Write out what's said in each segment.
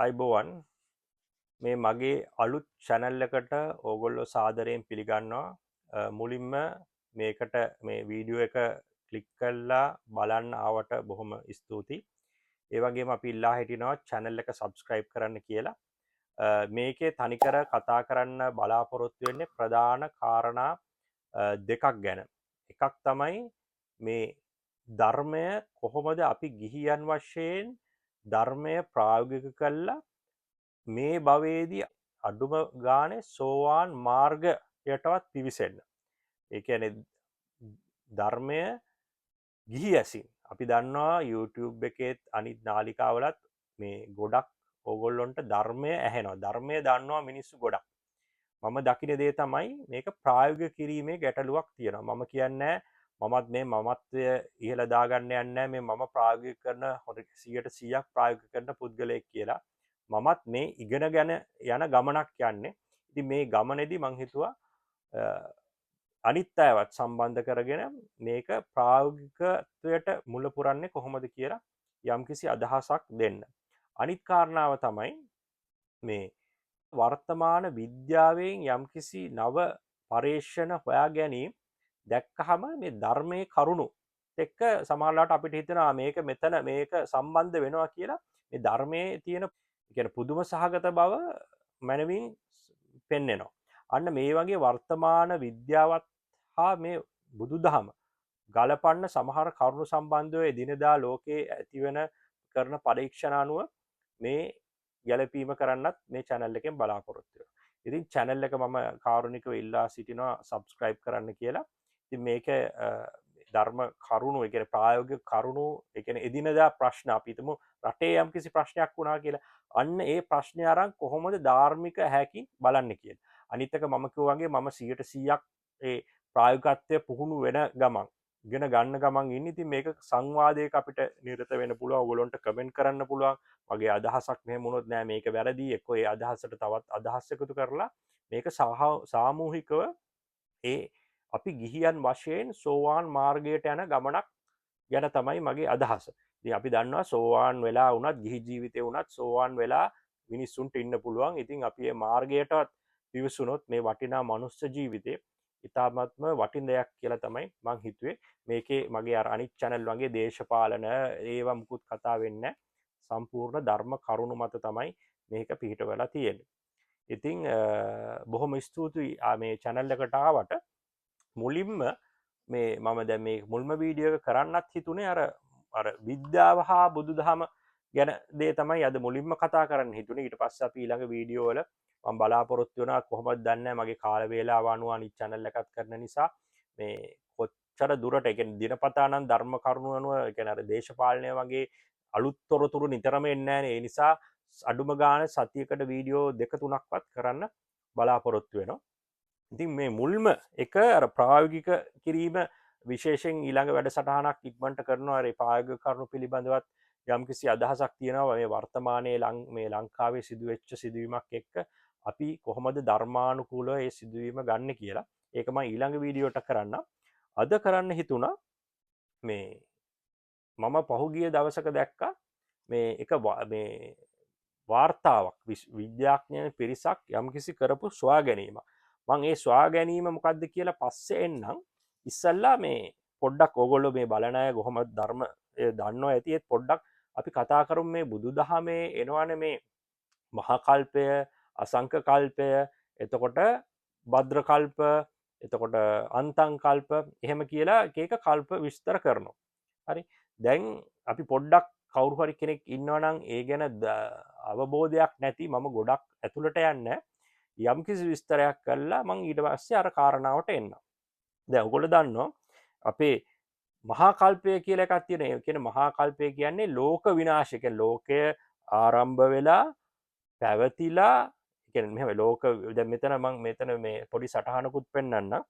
ආයුබෝවන්. මේ මගේ අලුත් චැනල් එකට ඕගොල්ලෝ සාදරයෙන් පිළිගන්නවා. මුලින්ම මේකට මේ වීඩියෝ එක ක්ලික් කරලා බලන්න ආවට බොහොම ස්තුතියි. ඒ වගේම අපි ඉල්ලා හිටිනවා චැනල් එක සබ්ස්ක්‍රයිබ් කරන්න කියලා. මේකේ තනිකර කතා කරන්න බලාපොරොත්තු වෙන්නේ ප්‍රධාන කාරණා දෙකක් ගැන. එකක් තමයි මේ ධර්මය කොහොමද අපි ගිහියන් වශයෙන් ධර්මය ප්‍රායෝගික කළා මේ භවයේදී අඩුම ගානේ සෝවාන් මාර්ගයටවත් පිවිසෙන්න. ඒ කියන්නේ ධර්මය ගිහි ඇසින් අපි දන්නවා YouTube එකේත් අනිත් නාලිකාවලත් මේ ගොඩක් ඕගොල්ලොන්ට ධර්මය ඇහෙනවා. ධර්මය දන්නවා මිනිස්සු ගොඩක්. මම දකින දේ තමයි මේක ප්‍රායෝගික කිරීමේ ගැටලුවක් තියෙනවා. මම කියන්නේ මමත් මේ මමත්වය ඉහළ දාගන්න යන්නේ නැහැ, මේ මම ප්‍රායෝගික කරන හොඳ 100%ක් ප්‍රායෝගික කරන පුද්ගලයෙක් කියලා. මමත් මේ ඉගෙනගෙන යන ගමනක් යන්නේ. ඉතින් මේ ගමනේදී මං හිතුවා අනිත් අයවත් සම්බන්ධ කරගෙන මේක ප්‍රායෝගිකත්වයට මුල පුරන්නේ කොහොමද කියලා යම්කිසි අදහසක් දෙන්න. අනිත් කාරණාව තමයි මේ වර්තමාන විද්‍යාවෙන් යම්කිසි නව පර්යේෂණ හොයා ගැනීම දැක්කහම මේ ධර්මයේ කරුණු එක්ක සමහරවිට අපිට හිතෙනවා මේක මෙතන මේක සම්බන්ධ වෙනවා කියලා. මේ ධර්මයේ තියෙන කියන්නේ පුදුම සහගත බව මනවින් පෙන්වෙනවා. අන්න මේ වගේ වර්තමාන විද්‍යාවත් හා මේ බුදුදහම ගලපන්න සමහර කරුණු සම්බන්ධව එදිනෙදා ලෝකයේ ඇතිවෙන කරන පරීක්ෂණ අනුව මේ ගැලපීම කරන්නත් මේ චැනල් එකෙන් බලාපොරොත්තු වෙනවා. ඉතින් චැනල් එක මම කාරුණිකව ඉල්ලා සිටිනවා සබ්ස්ක්‍රයිබ් කරන්න කියලා. ඉතින් මේක ධර්ම කරුණු, ඒ කියන්නේ ප්‍රායෝගික කරුණු, ඒ කියන්නේ එදිනෙදා ප්‍රශ්න, අපි හිතමු රටේ යම්කිසි ප්‍රශ්නයක් වුණා කියලා. අන්න ඒ ප්‍රශ්නේ අරන් කොහොමද ධාර්මික හැකින් බලන්නේ කියලා. අනිත් එක මම කිව්වා වගේ මම 100%ක් ඒ ප්‍රායෝගිකත්වය පුහුණු වෙන ගමන් ඉගෙන ගන්න ගමන් ඉන්නේ. ඉතින් මේක සංවාදයක අපිට නිරත වෙන්න පුළුවන්. ඔයගොල්ලන්ට කමෙන්ට් කරන්න පුළුවන්. මගේ අදහසක් මෙහෙම වුණොත් නෑ මේක වැරදි. එක්කෝ ඒ අදහසට තවත් අදහස් එකතු කරලා මේක සාමූහිකව ඒ අපි ගිහියන් වශයෙන් සෝවාන් මාර්ගයට යන ගමනක් ගැන තමයි මගේ අදහස. ඉතින් අපි දන්නවා සෝවාන් වෙලා වුණත් ගිහි ජීවිතේ වුණත් සෝවාන් වෙලා මිනිස්සුන්ට ඉන්න පුළුවන්. ඉතින් අපි මේ මාර්ගයටවත් පිවිසුනොත් මේ වටිනා මනුස්ස ජීවිතේ ඉතාමත්ම වටින දෙයක් කියලා තමයි මං හිතුවේ. මේකේ මගේ අර අනිත් චැනල් වගේ දේශපාලන ඒවා මුකුත් කතා වෙන්නේ නැහැ. සම්පූර්ණ ධර්ම කරුණු මත තමයි මේක පිහිටවලා තියෙන්නේ. ඉතින් බොහොම ස්තුතියි මේ චැනල් එකට ආවට. මුලින්ම මේ මම දැන් මේ මුල්ම වීඩියෝ එක කරන්නත් හිතුනේ අර අර විද්‍යාව හා බුදුදහම ගැන දේ තමයි අද මුලින්ම කතා කරන්න හිතුනේ. ඊට පස්සේ අපි ඊළඟ වීඩියෝ වල මම බලාපොරොත්තු වෙනවා කොහොමද දන්නේ නැහැ මගේ කාල වේලාව අනුව අනිත් චැනල් එකත් කරන නිසා මේ කොච්චර දුරට ඒ කියන්නේ දිනපතා නම් ධර්ම කරුණු අනුව ඒ කියන්නේ අර දේශපාලනය වගේ අලුත් තොරතුරු නිතරම එන්නේ නැහනේ. ඒ නිසා අඩුම ගාන සතියකට වීඩියෝ දෙක තුනක්වත් කරන්න බලාපොරොත්තු වෙනවා. ඉතින් මේ මුල්ම එක අර ප්‍රායෝගික කිරීම විශේෂයෙන් ඊළඟ වැඩසටහනක් ඉක්මනට කරනවා. අර ඒ ප්‍රායෝගික කරුණු පිළිබඳවත් යම්කිසි අදහසක් තියෙනවා. මේ වර්තමානයේ මේ ලංකාවේ සිදුවෙච්ච සිදුවීමක් එක්ක අපි කොහොමද ධර්මානුකූලව ඒ සිදුවීම ගන්න කියලා. ඒක මම ඊළඟ වීඩියෝට කරන්න. අද කරන්න හිතුණා මේ මම පහුගිය දවසක දැක්කා මේ එක මේ වාර්තාවක් විද්‍යාඥයන් පිරිසක් යම්කිසි කරපු සොයා ගැනීමක්. මං ඒ සොයා ගැනීම මොකද්ද කියලා පස්සේ එන්නම්. ඉස්සල්ලා මේ පොඩ්ඩක් ඕගොල්ලෝ මේ බලන අය කොහොමද ධර්ම දන්නවා ඇති. ඒත් පොඩ්ඩක් අපි කතා කරමු මේ බුදුදහමේ එනවනේ මේ මහා කල්පය, අසංක කල්පය, එතකොට භද්‍ර කල්ප, එතකොට අන්තං කල්ප එහෙම කියලා එක එක කල්ප විස්තර කරනවා. හරි. දැන් අපි පොඩ්ඩක් කවුරු හරි කෙනෙක් ඉන්නවා නම් ඒ ගැන අවබෝධයක් නැති මම ගොඩක් ඇතුළට යන්නේ යම්කිසි විස්තරයක් කළා මං ඊට පස්සේ අර කාරණාවට එන්නම්. දැන් ඔයගොල්ලෝ දන්නවා අපේ මහා කල්පය කියලා එකක් තියෙනවා. ඒ කියන්නේ මහා කල්පය කියන්නේ ලෝක විනාශය. කියන්නේ ලෝකය ආරම්භ වෙලා පැවතිලා, ඒ කියන්නේ මෙහෙම ලෝක දැන් මෙතන මං මෙතන මේ පොඩි සටහනකුත් පෙන්නන්නම්.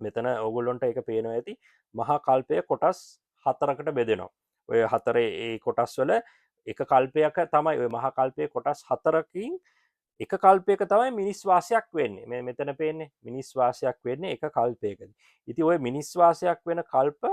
මෙතන ඕගොල්ලොන්ට ඒක පේනවා ඇති. මහා කල්පය කොටස් හතරකට බෙදෙනවා. ඔය හතරේ ඒ කොටස් වල එක කල්පයක තමයි ඔය මහා කල්පයේ කොටස් හතරකින් එක කල්පයක තමයි මිනිස් වාසයක් වෙන්නේ. මේ මෙතන පේන්නේ මිනිස් වාසයක් වෙන්නේ එක කල්පයකදී. ඉතින් ඔය මිනිස් වාසයක් වෙන කල්ප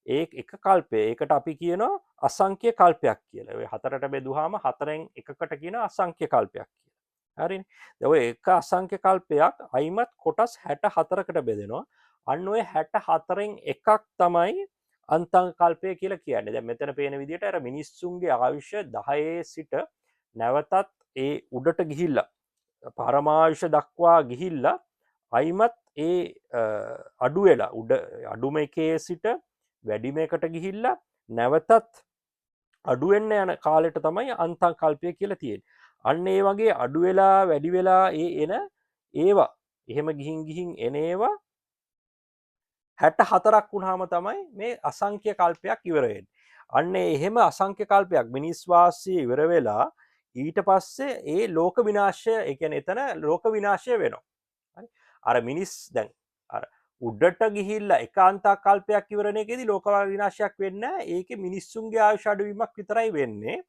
ඒ එක කල්පය, ඒකට අපි කියනවා අසංඛ්‍ය කල්පයක් කියලා. ඔය හතරට බෙදුවාම හතරෙන් එකකට කියන අසංඛ්‍ය කල්පයක් කියලා. හරිනේ. දැන් ඔය එක අසංඛ්‍ය කල්පයක් අයිමත් කොටස් 64කට බෙදෙනවා. අන්න ඔය 64න් එකක් තමයි අන්තං කල්පය කියලා කියන්නේ. දැන් මෙතන පේන විදිහට අර මිනිස්සුන්ගේ ආයුෂ 10 සිට නැවතත් ඒ උඩට ගිහිල්ලා පරමායුෂ දක්වා ගිහිල්ලා අයිමත් ඒ අඩු වෙලා උඩ අඩුම එකේ සිට වැඩිම එකට ගිහිල්ලා නැවතත් අඩු වෙන්න යන කාලෙට තමයි අන්තං කල්පය කියලා තියෙන්නේ. අන්න ඒ වගේ අඩු වෙලා වැඩි වෙලා ඒ එන ඒවා එහෙම ගිහින් ගිහින් එන ඒවා 64ක් වුණාම තමයි මේ අසංඛ්‍ය කල්පයක් ඉවර වෙන්නේ. අන්න එහෙම අසංඛ්‍ය කල්පයක් මිනිස් වාසය ඉවර වෙලා ඊට පස්සේ ඒ ලෝක විනාශය, ඒ කියන්නේ එතන ලෝක විනාශය වෙනවා. හරි. අර මිනිස් දැන් අර උඩට ගිහිල්ලා එක අන්තක් කල්පයක් ඉවර වෙන එකේදී ලෝක විනාශයක් වෙන්නේ නැහැ. ඒකේ මිනිස්සුන්ගේ ආයුෂ අඩුවීමක් විතරයි වෙන්නේ.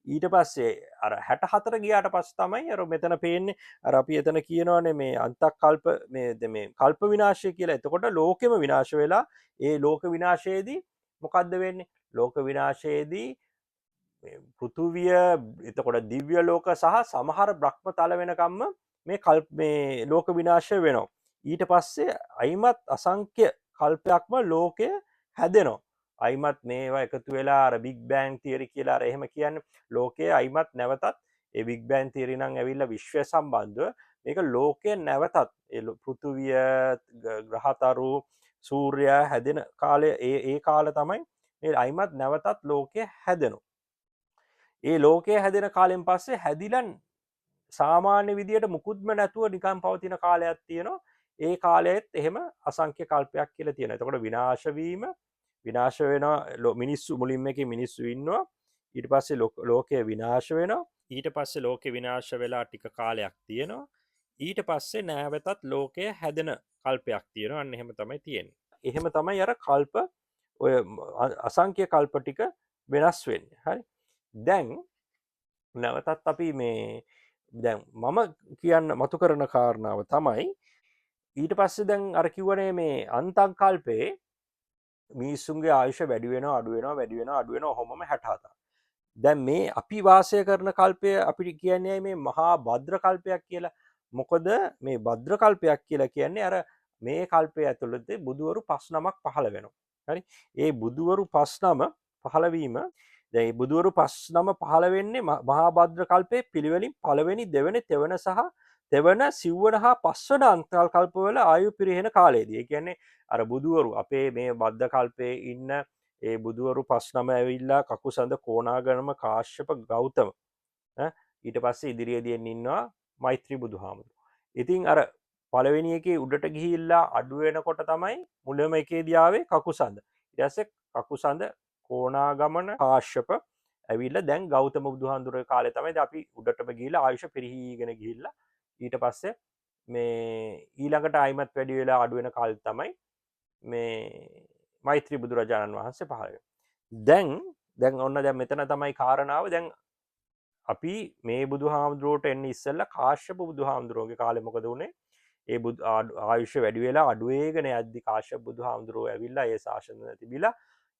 ඊට පස්සේ අර 64 ගියාට පස්සේ තමයි අර මෙතන පේන්නේ අර අපි එතන කියනවනේ මේ අන්තක් කල්ප මේ මේ කල්ප විනාශය කියලා. එතකොට ලෝකෙම විනාශ වෙලා ඒ ලෝක විනාශයේදී මොකද්ද වෙන්නේ? ලෝක විනාශයේදී පෘථුවිය, එතකොට දිව්‍ය ලෝක සහ සමහර බ්‍රහ්ම තල වෙනකම්ම මේ කල්ප මේ ලෝක විනාශය වෙනවා. ඊට පස්සේ අයිමත් අසංඛ්‍ය කල්පයක්ම ලෝකය හැදෙනවා. අයිමත් මේවා එකතු වෙලා අර බිග් බෑන් තියරි කියලා අර එහෙම කියන්නේ ලෝකයේ අයිමත් නැවතත් ඒ බිග් බෑන් තියරි නම් ඇවිල්ලා විශ්වය සම්බන්ධව මේක ලෝකය නැවතත් ඒ පෘථුවිය, ග්‍රහතරු, සූර්යයා හැදෙන කාලය ඒ ඒ කාල තමයි මේ අයිමත් නැවතත් ලෝකය හැදෙනවා. ඒ ලෝකය හැදෙන කාලෙන් පස්සේ හැදිලා සාමාන්‍ය විදියට මුකුත්ම නැතුව නිකන් පවතින කාලයක් තියෙනවා. ඒ කාලයත් එහෙම අසංඛ්‍ය කල්පයක් කියලා තියෙනවා. එතකොට විනාශ වීම, විනාශ වෙනවා මිනිස්සු, මුලින්ම එකේ මිනිස්සු ඉන්නවා. ඊට පස්සේ ලෝකය විනාශ වෙනවා. ඊට පස්සේ ලෝකෙ විනාශ වෙලා ටික කාලයක් තියෙනවා. ඊට පස්සේ නැවතත් ලෝකය හැදෙන කල්පයක් තියෙනවා. අන්න එහෙම තමයි තියෙන්නේ. එහෙම තමයි අර කල්ප ඔය අසංඛ්‍ය කල්ප ටික වෙනස් වෙන්නේ. හරි. දැන් නැවතත් අපි මේ දැන් මම කියන්න මතු කරන කාරණාව තමයි ඊට පස්සේ දැන් අර කිව්වනේ මේ අන්තං කල්පේ මිනිස්සුන්ගේ ආයුෂ වැඩි වෙනවා, අඩු වෙනවා, වැඩි වෙනවා, අඩු වෙනවා, ඔහොමම 67. දැන් මේ අපි වාසය කරන කල්පය අපිට කියන්නේ මේ මහා භද්‍ර කල්පයක් කියලා. මොකද මේ භද්‍ර කල්පයක් කියලා කියන්නේ අර මේ කල්පය ඇතුළත බුදුවරු 5 නමක් පහළ වෙනවා. හරි. ඒ බුදුවරු 5 නම පහළ වීම, දැන් මේ බුදුවරු 5 නම පහළ වෙන්නේ මහා භද්‍ර කල්පයේ පිළිවෙලින් පළවෙනි, දෙවෙනි, තෙවන සහ තෙවන, සිව්වන හා පස්වන අන්තල් කල්පවල ආයු පිරිහෙන කාලයේදී. ඒ කියන්නේ අර බුදුවරු අපේ මේ බද්ධ කල්පයේ ඉන්න ඒ බුදුවරු 5 නම ඇවිල්ලා කකුසඳ, කෝණාගම, කාශ්‍යප, ගෞතම, ඊට පස්සේ ඉදිරියේදී එන්න ඉන්නවා මෛත්‍රී බුදුහාමුදුරුවෝ. ඉතින් අර පළවෙනි එකේ උඩට ගිහිල්ලා අඩු වෙනකොට තමයි මුලම එකේදී ආවේ කකුසඳ. ඊට පස්සේ කකුසඳ, කෝණාගමන, කාශ්‍යප ඇවිල්ලා දැන් ගෞතම බුදුහාමුදුරුවෝ කාලේ තමයි දැන් අපි උඩටම ගිහිල්ලා ආයුෂ පිරිහීගෙන ගිහිල්ලා ඊට පස්සේ මේ ඊළඟට ආයිමත් වැඩි වෙලා අඩු වෙන කාලේ තමයි මේ මෛත්‍රී බුදුරජාණන් වහන්සේ පහළ වෙන්නේ. දැන් දැන් ඔන්න දැන් මෙතන තමයි කාරණාව. දැන් අපි මේ බුදුහාමුදුරුවෝට එන්න ඉස්සෙල්ලා කාශ්‍යප බුදුහාමුදුරුවෝගේ කාලේ මොකද වුනේ? ඒ බුදු ආයුෂ වැඩි වෙලා අඩු වෙගෙන යද්දි කාශ්‍යප බුදුහාමුදුරුවෝ ඇවිල්ලා ඒ ශාසනය තිබිලා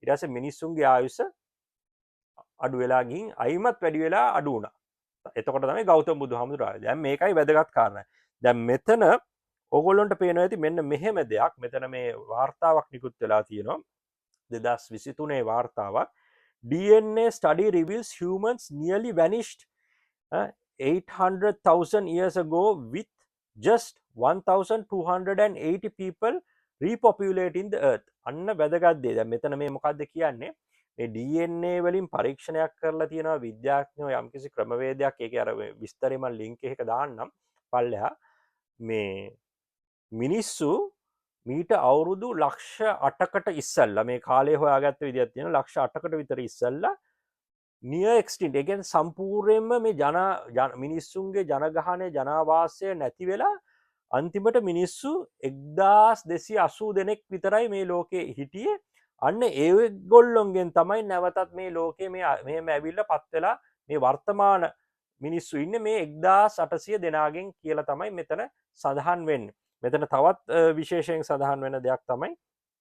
ඊට පස්සේ මිනිස්සුන්ගේ ආයුෂ අඩු වෙලා ගිහින් අයිමත් වැඩි වෙලා අඩු වුණා. එතකොට තමයි ගෞතම බුදුහාමුදුරුවෝ ආවේ. දැන් මේකයි වැදගත් කාරණා. දැන් මෙතන ඕගොල්ලොන්ට පේනවා ඇති මෙන්න මෙහෙම දෙයක්. මෙතන මේ වාර්තාවක් නිකුත් වෙලා තියෙනවා. 2023 වාර්තාවක්. DNA study reveals humans nearly vanished 800,000 years ago with just 1280 people repopulating the earth. අන්න වැදගත් දේ. දැන් මෙතන මේ මොකද්ද කියන්නේ? මේ DNA වලින් පරීක්ෂණයක් කරලා තියෙනවා විද්‍යාඥයෝ යම්කිසි ක්‍රමවේදයක්. ඒකේ අර විස්තරේ මම ලින්ක් එකක දාන්නම් පල්ලෙහා. මේ මිනිස්සු මීට අවුරුදු 8 ලක්ෂ ඉස්සල්ලා මේ කාලය හොයාගත්ත විදියක් තියෙනවා, 8 ලක්ෂ විතර ඉස්සල්ලා නියර් එක්ස්ටින්ට්, ඒ කියන්නේ සම්පූර්ණයෙන්ම මේ ජන මිනිස්සුන්ගේ ජනගහනය, ජනාවාසය නැති වෙලා අන්තිමට මිනිස්සු 1280 දෙනෙක් විතරයි මේ ලෝකේ හිටියේ. අන්න ඒගොල්ලොන්ගෙන් තමයි නැවතත් මේ ලෝකේ මේ මෙහෙම ඇවිල්ලා පත් වෙලා මේ වර්තමාන මිනිස්සු ඉන්නේ මේ 1800 දෙනාගෙන් කියලා තමයි මෙතන සඳහන් වෙන්නේ. මෙතන තවත් විශේෂයෙන් සඳහන් වෙන දෙයක් තමයි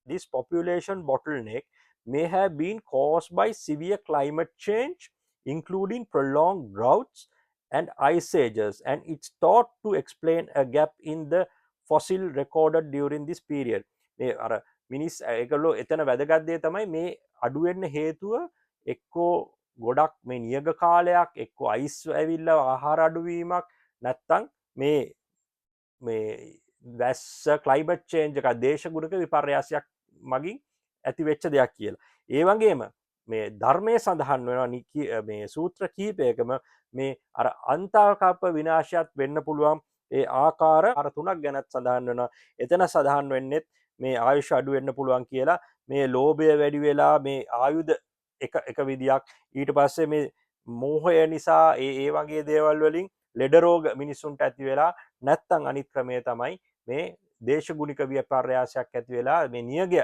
this population bottleneck may have been caused by severe climate change, including prolonged droughts and ice ages, and it's thought to explain a gap in the fossil recorded during this period. මේ අර මිනිස් ඒගොල්ලෝ එතන වැදගත් දේ තමයි මේ අඩු වෙන්න හේතුව එක්කෝ ගොඩක් මේ නියග කාලයක්, එක්කෝ අයිස් ඇවිල්ලා ආහාර අඩුවීමක්, නැත්තම් මේ මේ වැස්ස, ක්ලයිමට් චේන්ජ් එකක්, දේශගුණික විපර්යාසයක් මගින් ඇති වෙච්ච දෙයක් කියලා. ඒ වගේම මේ ධර්මයේ සඳහන් වෙනවා මේ සූත්‍ර කීපයකම මේ අර අන්තර්කල්ප විනාශයත් වෙන්න පුළුවන්. ඒ ආකාර අර තුනක් ගැනත් සඳහන් වෙනවා. එතන සඳහන් වෙන්නෙත් මේ ආයුෂ අඩු වෙන්න පුළුවන් කියලා. මේ ලෝභය වැඩි වෙලා මේ ආයුධ එක එක විදියක්, ඊට පස්සේ මේ මෝහය නිසා ඒ ඒ වගේ දේවල් වලින් ලෙඩ රෝග මිනිස්සුන්ට ඇති වෙලා, නැත්තම් අනිත් ක්‍රමය තමයි මේ දේශගුණික විපර්යාසයක් ඇති වෙලා මේ නියගය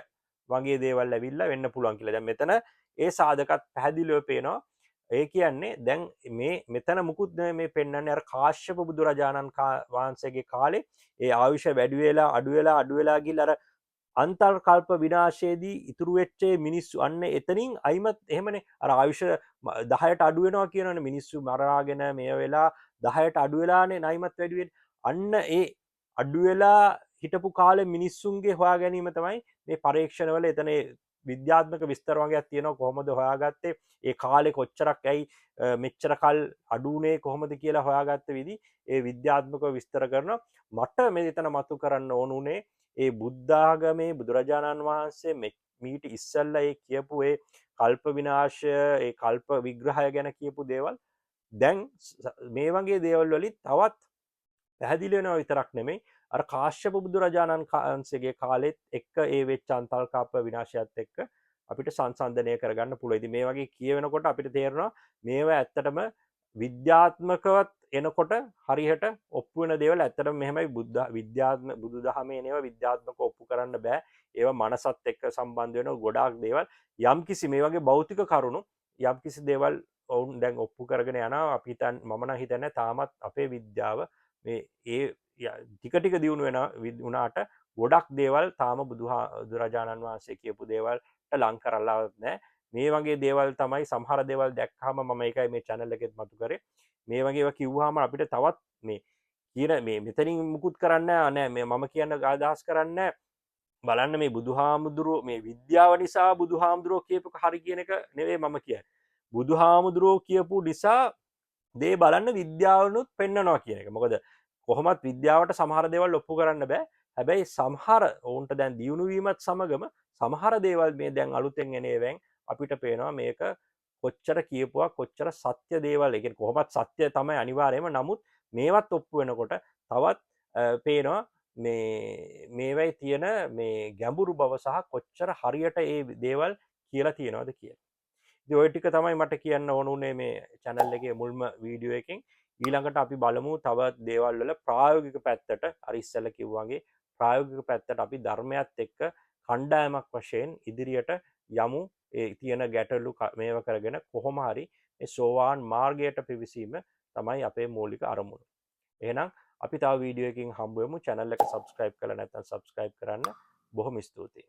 වගේ දේවල් ඇවිල්ලා වෙන්න පුළුවන් කියලා. දැන් මෙතන ඒ සාධකත් පැහැදිලිව පේනවා. ඒ කියන්නේ දැන් මේ මෙතන මුකුත් නෙමෙයි මේ පෙන්වන්නේ, අර කාශ්‍යප බුදුරජාණන් වහන්සේගේ කාලේ ඒ ආයුෂ වැඩි වෙලා අඩු වෙලා අඩු වෙලා ගිහිල්ලා අර අන්තර්කල්ප විනාශයේදී ඉතුරු වෙච්ච මිනිස්සු, අන්න එතනින් අයිමත් එහෙමනේ. අර ආයුෂ 10ට අඩු වෙනවා කියනවනේ, මිනිස්සු මරාගෙන මේ වෙලා 10ට අඩු වෙලානේ නයිමත් වැඩි වෙන්නේ. අන්න ඒ අඩු වෙලා හිටපු කාලේ මිනිස්සුන්ගේ හොයා ගැනීම තමයි මේ පරීක්ෂණවල එතන විද්‍යාත්මක විස්තර වගේක් තියෙනවා, කොහොමද හොයාගත්තේ, ඒ කාලේ කොච්චරක්, ඇයි මෙච්චර කල් අඩු වුණේ කොහොමද කියලා හොයාගත්ත විදි ඒ විද්‍යාත්මකව විස්තර කරනවා. මට මේ එතන මතු කරන්න ඕන උනේ ඒ බුද්ධාගමේ බුදුරජාණන් වහන්සේ මීට ඉස්සෙල්ලා ඒ කියපු ඒ කල්ප විනාශය, ඒ කල්ප විග්‍රහය ගැන කියපු දේවල් දැන් මේ වගේ දේවල් වලින් තවත් පැහැදිලි වෙනවා විතරක් නෙමෙයි, අර කාශ්‍යප බුදුරජාණන් වහන්සේගේ කාලෙත් එක්ක ඒ වෙච්ච අන්තල්කල්ප විනාශයත් එක්ක අපිට සංසන්දනය කරගන්න පුළුවන්. ඉතින් මේ වගේ කියවෙනකොට අපිට තේරෙනවා මේවා ඇත්තටම විද්‍යාත්මකවත් එනකොට හරියට ඔප්පු වෙන දේවල්. ඇත්තටම මෙහෙමයි, බුද්ධ විද්‍යාත්ම බුදුදහමේ ඒවා විද්‍යාත්මක ඔප්පු කරන්න බෑ. ඒවා මනසත් එක්ක සම්බන්ධ වෙන ගොඩාක් දේවල්. යම්කිසි මේ වගේ භෞතික කරුණු යම්කිසි දේවල් ඔවුන් දැන් ඔප්පු කරගෙන යනවා. අපි හිතන් මම නම් හිතන්නේ තාමත් අපේ විද්‍යාව මේ ඒ ටික ටික දියුණු වෙන වුණාට ගොඩක් දේවල් තාම බුදුරජාණන් වහන්සේ කියපු දේවල්ට ලං කරලාවත් නෑ. මේ වගේ දේවල් තමයි සමහර දේවල් දැක්කහම මම ඒකයි මේ චැනල් එකෙත් මතු කරේ. මේ වගේ ඒවා කිව්වහම අපිට තවත් මේ කියන මේ මෙතනින් මුකුත් කරන්න නෑ, මේ මම කියන්න අදහස් කරන්නේ බලන්න මේ බුදුහාමුදුරුවෝ මේ විද්‍යාව නිසා බුදුහාමුදුරුවෝ කියපු හරි කියන එක නෙවෙයි මම කියන්නේ. බුදුහාමුදුරුවෝ කියපු නිසා දේ බලන්න විද්‍යාවනුත් පෙන්නනවා කියන එක. මොකද කොහොමත් විද්‍යාවට සමහර දේවල් ඔප්පු කරන්න බෑ. හැබැයි සමහර ඔවුන්ට දැන් දියුණු වීමත් සමගම සමහර දේවල් මේ දැන් අලුතෙන් එන ඒවායින් අපිට පේනවා මේක කොච්චර කියපුවා කොච්චර සත්‍ය දේවල්. ඒ කියන්නේ කොහොමත් සත්‍ය තමයි අනිවාර්යයෙන්ම. නමුත් මේවත් ඔප්පු වෙනකොට තවත් පේනවා මේ මේවයි තියෙන මේ ගැඹුරු බව සහ කොච්චර හරියට ඒ දේවල් කියලා තියෙනවද කියලා. ඉතින් ඔය ටික තමයි මට කියන්න ඕන උනේ මේ චැනල් එකේ මුල්ම වීඩියෝ එකෙන්. ඊළඟට අපි බලමු තවත් දේවල් වල ප්‍රායෝගික පැත්තට, අර ඉස්සෙල්ලා කිව්වා වගේ ප්‍රායෝගික පැත්තට අපි ධර්මයත් එක්ක කණ්ඩායමක් වශයෙන් ඉදිරියට යමු. ඒ තියෙන ගැටලු මේව කරගෙන කොහොම හරි මේ සෝවාන් මාර්ගයට පිවිසීම තමයි අපේ මූලික අරමුණ. එහෙනම් අපි තව වීඩියෝ එකකින් හම්බ වෙමු. චැනල් එක සබ්ස්ක්‍රයිබ් කරලා නැත්නම් සබ්ස්ක්‍රයිබ් කරන්න. බොහොම ස්තුතියි.